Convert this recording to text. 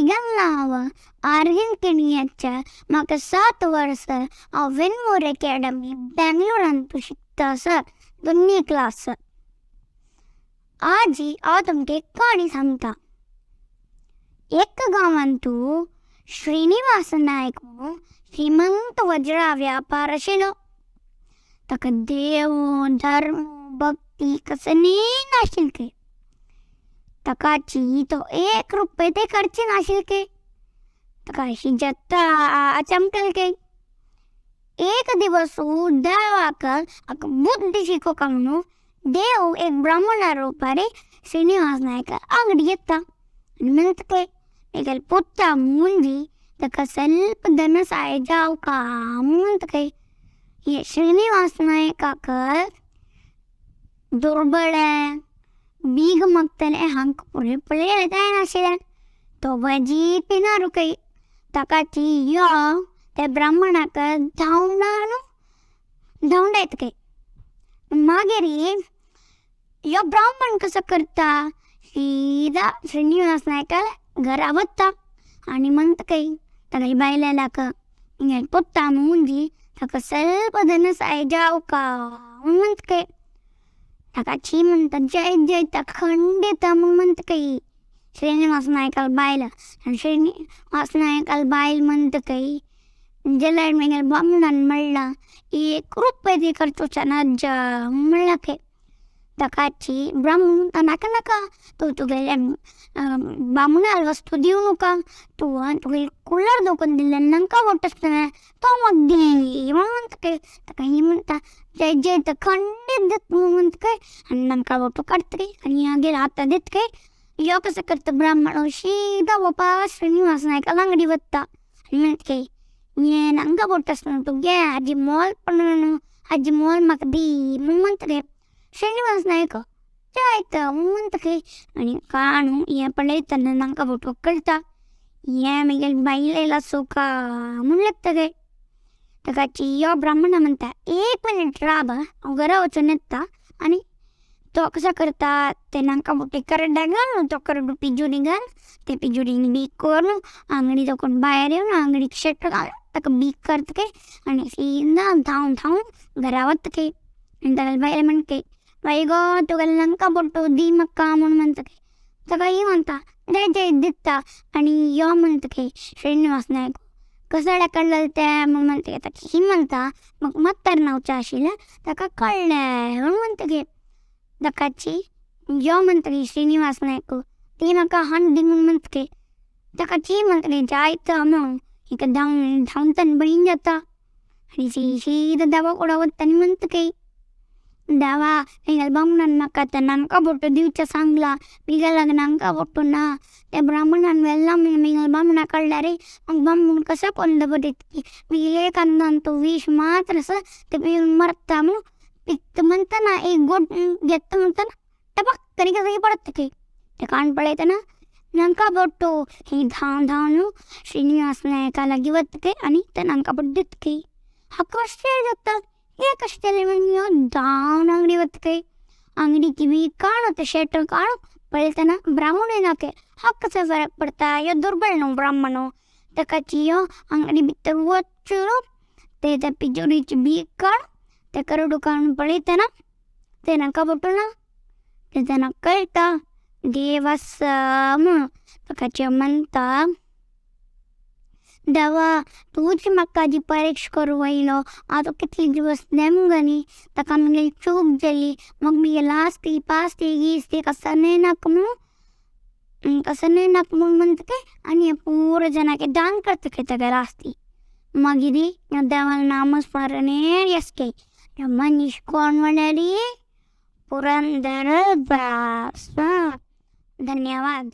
Miguel नांव Aryan केणयाच्या. म्हाका 7 वर्सां. हांव विनमोर अकॅडमी बेंगलोरांत शिकता सर, दोन्ही क्लास. आजी हांव तुमकां एक काणी सांगता. एक गांवांतू श्रीनिवास नायक म्हणून श्रीमंत वज्रा व्यापार आशिल्लो. ताका देव धर्म भक्ती कसली नाशिल्ली. ताकाची तो 1 रुपये ते खर्च नाशिल्ले. ताका अशी जत्रा चमकलके. एक दिवस देवाक बुद्धी शिकोवंक म्हणून देव एक ब्राह्मणा रुपारे श्रीनिवास नायक अंगडी येता आनी म्हणटा मेगेले पुता मुंजी ताका स्वल्प धन सहाय जावका म्हणटा. हे श्रीनिवास नायकाक दुर्बळ बीग मागतले हांकां पुरे पळय जायनाशिल्लें. तो वजीत पिनारू खंय. ताकाची यो त्या ब्राह्मणाक धांवडावन धांवडायत खंय. मागीर यो ब्राह्मण कसो करता, सीधा श्रीनिवास नायकाल्या घरा वता आनी म्हणटा खंय तागेल्या बायलेल्याक, मेगेले पुता मुंजी ताका स्वल्प धन सहाय जावका म्हूण म्हणटा खंय. ताका म्हणटा जय जय खंडीत म्हूण म्हणटा खंय श्रीनिवास नायकाल्या बायल. आनी श्रीनिवास नायकाल्या बायल म्हणटा खंय, जाल्यार मेगेल्या बामणान म्हणलां 1 रुपये ती खर्चूचा ना म्हणलां खंय. ताकाची ब्राह्मण म्हणटा नाका नाका, तूं तुगेल्या बामणाल वस्तू दिवं नाका, तूं तुगेली कुल्लर दवरून दिल्लें नाका वट आसतना तो म्हाका दी म्हूण म्हणटा खंय. ताका ही म्हणटा जय जय तर खंडीत दिता म्हूण म्हणटा खंय. आनी नाका बोटो काडटा खंय आनी मागीर हाता दिता खंय. यो कसो करता ब्राह्मण सीधा वापस श्रीनिवास नायकाल्या अंगडी वता आनी म्हणटा खंय, हें नांगा बोट आसतना तूं घे हाजी मोल पण न्हू, हाजी मोल म्हाका दी म्हूण म्हणटा खंय. श्रीनिवास नायक जायत म्हूण म्हणटा खंय. आनी काणू हें पळयतना नांका बोटो कळटा हें मेगेले बायलेला सुखा म्हूण लागता खंय. ताकाची यो ब्राह्मणा म्हणटा 1 मिनीट राब, हांव घरा वचून येता. आनी तो कसो करता, ते नांका बोटी करडा घालून तो करडू पिजुरी घाल, ते पिजुरीन बीक करून आंगडी दाखोवन भायर येवन आंगडीक शटर घालून ताका बीक करता खंय. आनी सीधा धांवन धांवन घरा वता खंय. आनी तागेले बायल म्हणटा खंय, बाई गो तुगेले नांका बोटो दी म्हाका म्हूण म्हणटा खंय. ताका ही म्हणटा जय जय दिता. आनी यो म्हणटा खंय श्रीनिवास नायक कसल्या कळ्ळें तें म्हूण म्हणटा खंय. ताका ही म्हणटा म्हाका म्हातार नांवचें आशिल्लें ताका कळ्ळें म्हूण म्हणटा खंय. ताकाची यो म्हणटा खंय श्रीनिवास नायक ती म्हाका हाण दी म्हूण म्हणटा खंय. ताकाची म्हणटा खंय जायत म्हणून हिका धांवन धांवतान बळीन जाता. आनी सीधा देवा कडेन वता आनी म्हणटा खंय, देवा मेगेल्या बामणान म्हाका आतां नांका बोटो दिवचें सांगलां, मेगेल्या नांका बोटो ना, त्या ब्राह्मणान व्हेलां म्हूण मेगेल्या बामणा कळ्ळें रे, म्हाका बामण कसो कोन्न दवर दितली, मेगेल्या एक आंदान तो विश मात्र आसा तें पिवन मरता म्हूण पित्त म्हणटना एक गोट घेता म्हणटना टपक तरी कसो पडटा खंय. तें कान पळयतना नांका बोटो ही धांव धांवन श्रीनिवास नायका लागीं वता खंय आनी तें नांका बोट दिता खंय. हाका आश्चर्य जाता, हें कशें जालें म्हूण यो धांवन आंगडी वता खंय. आंगडीची बीक काडून तें शटर काडून पळयतना ब्राह्मण येना खंय. हाका कसो फरक पडटा, यो दुर्बळ न्हू ब्राह्मण. ताकाची यो आंगडी भितर वचून ते त्या पिजोरीची बीक काडून तें करडू काडून पळयतना तें नाका बोटो ना, तें तेन्ना कळटा देव आसा म्हणून. ताकाची म्हणटा, देवा तूंच म्हाका आजी परीक्षा करूंक आयलो, आतां कितले दिवस नेमगनी ताका मेगेली चूक जाली, म्हाका मेगेली आस्ती पास्ती गिस्ती कसलें नाका म्हणून कसलें नाका म्हूण म्हणटा खंय. आनी हें पुरो जनाक दान करता खंय तागेली आस्ती. मागीर देवालें नामस्मरणेर येस खंय. मनीस कोण म्हणल्यार पुरंदर दास. धन्यवाद.